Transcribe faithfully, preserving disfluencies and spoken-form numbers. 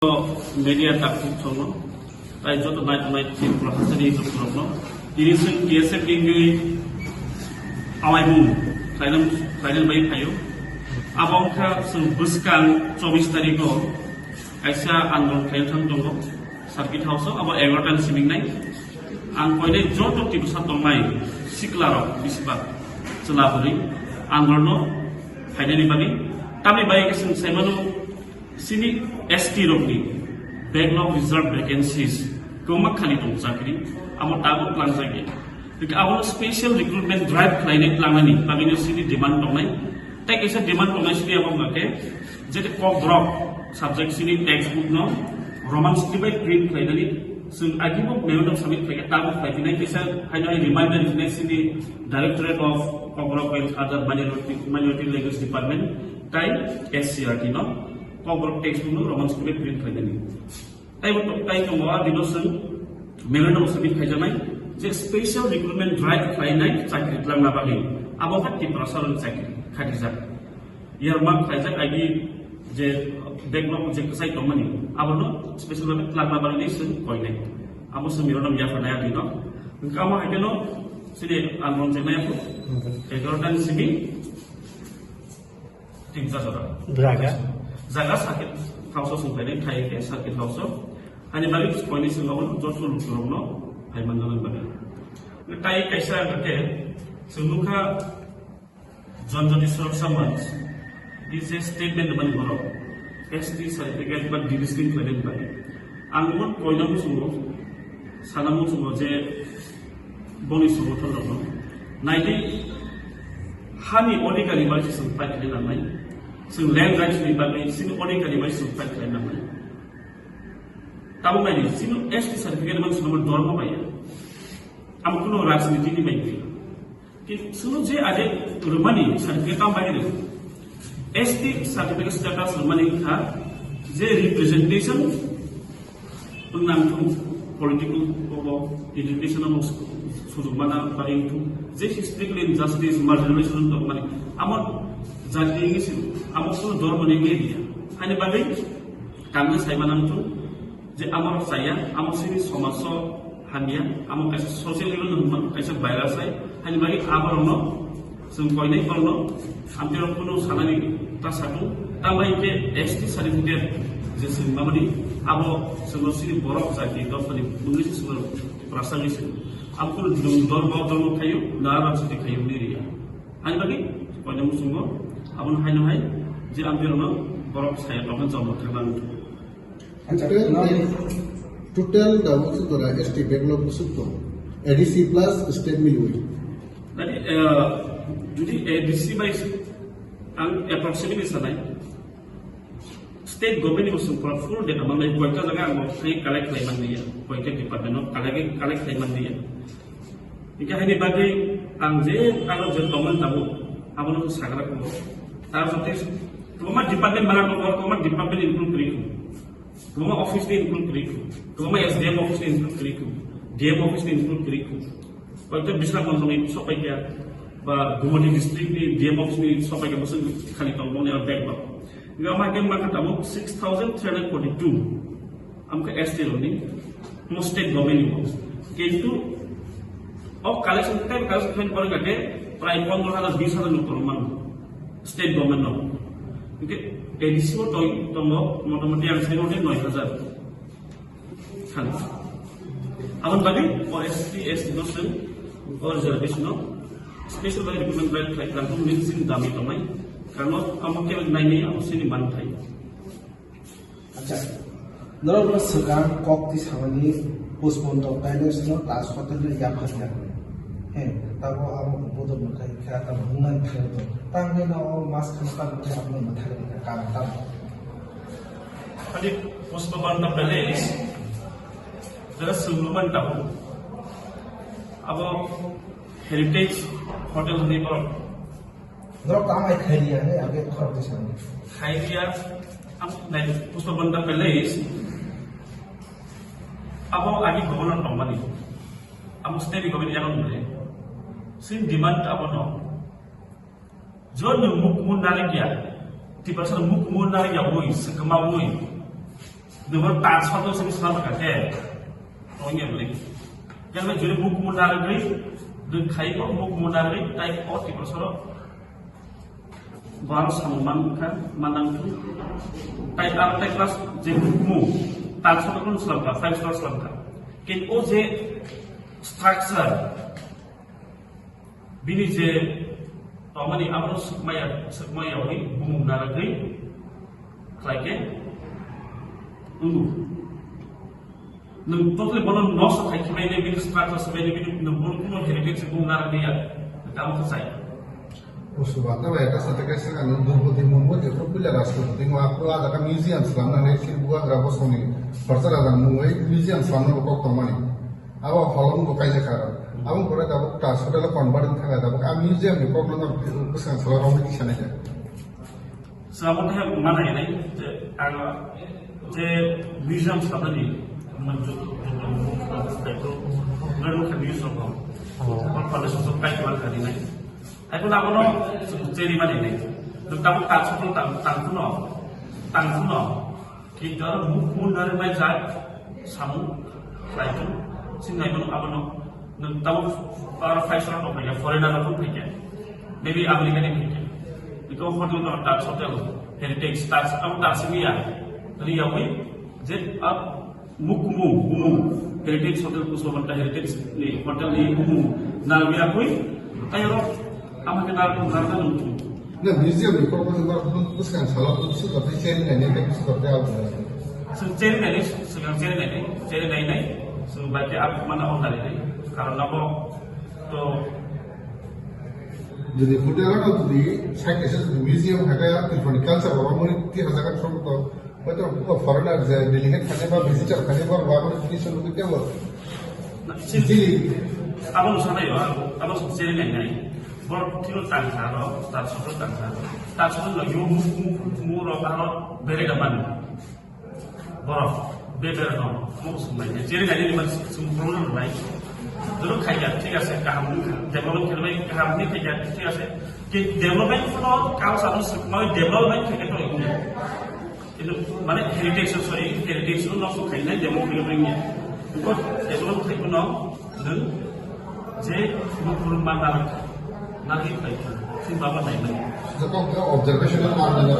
Media takhuk songno, tai joto nai tongnai Tripura Hasteni rokno, tini chwng T S F ni wngwi awaimung khlainang, khlainang bai phaio. Abo wngkha chwng bwskang chobbish tarikh o kaisa andolon khlaina thang tongo, Circuit House o, abo egaroh ta ni simi wngnai. Ang koinai joto Tiprasa tongnai sikla rok, bisiba chwla bwrwi andolon o phainani bagwi, tamni bagwi khe chwng sai mano, chini S T rokni backlog reserve vacancies kwbangma khali tongo chakri, amo tabuk tlangjak ya. Hwnkhe abono special recruitment drive khlainai tlangnani bagwino chini demand tongnai. Tei kaisa demand tongnai chini abo wngkha khe, je Kokborok subject chini textbook no Roman script bai print khlainani chwng agini bo memorandum submit khlaikha, tabuk khlai phinai, kaisa haino hai reminder rinai chini Directorate of Kokborok and Other Minority, Minority Language Department tai S C R T no Kokborok textbook no Roman script bai print khlainani. Tai bo to-, tai tongo a dino chwng memorandum submit khaijaknai je special recruitment drive khlainai chakri tlangna bagwi. Abo kha Tiprasa rokni chakri khatijak. Earmark khlaijak agi je backlog je kwchai tongmani, abono special bai tlangna bagwi chwng koinai. Abo chwng memorandum yapharnai a dino. Hwnkhe amo hai kheno chini andolon chengnai abo egaroh ta ni simi Tinsa jora. Jaga? Jaga Circuit House o songkhainai, thai khe Circuit House o. Ani bagwi koinwi chwng abono joto lukurokno phai manna bagwi. Tai kaisa hwnkhe chwng nukha Janjati Suraksa Manch ni je statement mani borok S T certificate ba delisting khlainani bagwi. Ang bo koina muchungo, sana muchungo je boni songothon rokno naidi hani odhikari bai se chwng fight khlai nangnai, chwng land rights ni bagwi chini odhikari bai chwng fight khlai nangnai. Tabuk naidi chini S T certificate man chwng dormo bai ya. Amo kuno rajniti ni bai ya. Ki-, chwngno je ade rwmani certificate tamo bagwi rw? S T certificate status rwmani wngkha je representation wngnang thung, political obo, education obo, sujuk mana bagwi wngthung, je historical injustice, marginalization tongmani, amo jati wngwi se, amo kuno dormo ni wngwi ya. Haini bagwi Tamni sai manang thung je amo rok chaya, amo chini somaj o hamya, amo kaisa social evil no hwnma kaisa virus hai, haini bagwi abo rok no chwng koinai borok no amtwi rok phano sanani ta satung, tambai khe S T certificate je chwng mamani abo chwngno chini borok jati dophani mungwi se chwngno prasangwi se abo kuno dol dol bo dol no khayu na rajniti khayu ni riya. Haini bagwi koinai muchungo abono haino hai je amtwi rok no borok saya tongkha chwng thangna. Acha, total, no? Total da bwswk jora S T backlog bwswk tong? A D C plus state milwi. Nani, eh, jodi A D C bai ang approximately sanai, state government ni bwswk pura full data mangnai, koita jaga ang bo khai collect khlai manliya, koita department no collect, collect khlai manliya. Hingke haini bagwi ang je kago je tongmani tabuk, abono sagra tongo. Tar jote kwbangma department mana tongo, kwbangma department include kwrwi kho. Kwbangma office ni include kwrwi kho. Kwbangma S D M office ni include kwrwi kho. D M office ni include kwrwi kho. Koyekta Biswanath Montoni sok pai kha, ba Gumoti district ni D M office ni sok pai kha, bwswk khali tong boni aro bag ba. Hingke ama khe ma kha tabuk six thousand three hundred forty-two. Amkhe S T rokni, mo state government ni bo. Kintu o collection, type collection khe borok khe prai pondro hajar, bis hajar no korok mano state government no. Hingke A D C o tong-, tongo motamoti ang sai mate noi hajar. Khani. Aboni bagwi o S T, S T no chwng o reservation no special bai recruitment bai khlai khlai tong nini chini dami tongnai. Karno amo khe naini amo chini manthai. Acha, norok no swkang kok twi samani postpone tong, palace no Taj Hotel no yapharya. He, tabo abo bodol no khai kha, tabo hwnna thang to. Tang khe no o mas kham tang khe abo no thang kha, karon tang. Ani postpone tong palace, jara sumluman tabo. Abo Heritage Hotel ni borok. Norok tamo hai khai dia, he, abo khorok twi sani. Khai dia, am, nai, Pushpa Banta Palace, abo agi governor tongmani, amo state government yago nai. Sin demand abo no. Jor ni mukmu narikya, Tiprasa mukmu narikya oi, sekma oi. Number tan sotto simi swnam kha khe. Ongya bli. Yang juri muk mundar gri, dun khai ko muk mundar gri, tai ko ti prosoro. Bar samung man kha, manang tu. Tai ar tai class je muk mu, tan sotto kun swnam kha, five star swnam kha. Kin o je structure, bini je tongmani abono sukmaya, sukmaya wi bumung naragwi khlaikhe wngo. Nwng totally bono nosto khai khibai le bini structure sibai le bini nwng bono kuno heritage bumung naragwi ya. Tamo khe sai. Usubata bai ka sate kaisa nwng Durpati Murmu je popular rashtrapati ngo apro adaka museum slamna ne sir buga gra bosongni khorsa rajang mungwi museum slamna kok tongmani. Abo holong bo kaijak kha. Abo pore tabuk ta hotel convert wng thang tabuk a museum ni kok no bwsang salo romwi kisa nai. Sabo teh mana ini, ang je museum sabani manju itu ngeru ke museum ko. Apa pada sosok kai tuan kali nai. Aku nak kono ceri mana ini. Tentang tak sosok tak tak kuno, tak kuno. Kintu aro muk mundari bai jai samung khlai tong, sing nai mano abono nwng tamo aro five star rok phaikha, foreigner rok phaikha, maybe America ni phaikha. Biko hotel no Taj Hotel, Heritage Taj, abo Taj simi ya, riya wi je a muk kumu kumu Heritage Hotel kuso banta Heritage ni hotel ni kumu na riya wi, tayo ro ama ke na na na. Na museum ni purpose ba bwskang salo bwswk tei cherry nai nai tei bwswk tei abo. Swng cherry nai nai, swng cherry nai nai, cherry nai nai, swng bai tei abo mana on nai nai. Karon abo to jodi hotel ano jodi side kaisa jodi museum hai khe Tripura ni culture oro mui ti hajaga song to. Hoi to, o foreigner je delegate thani ba visitor thani ba wa ko ni sunu ke bo. Na, si-, Jili. Abo no sanai ba, abo so seri nai nai. Bor thilo tang kha ro, ta so tang kha. Ta so no yo mu, mu, mu ro ba ro bere da man. Bor be bere no, mo so mai. Seri nai ni man sum problem nai. Dulu khai ya, thik ase, kaham ni, development khai ya, kaham ni khai ya, thik ase. Ki development no, kau sa no, mai development khai to. Kintu mane heritage, sorry, heritage no nosto khainai demo khainai ya. Because develop khai no nwng je mukul mandar nari khai si baba nai nai. Joto observation no manna.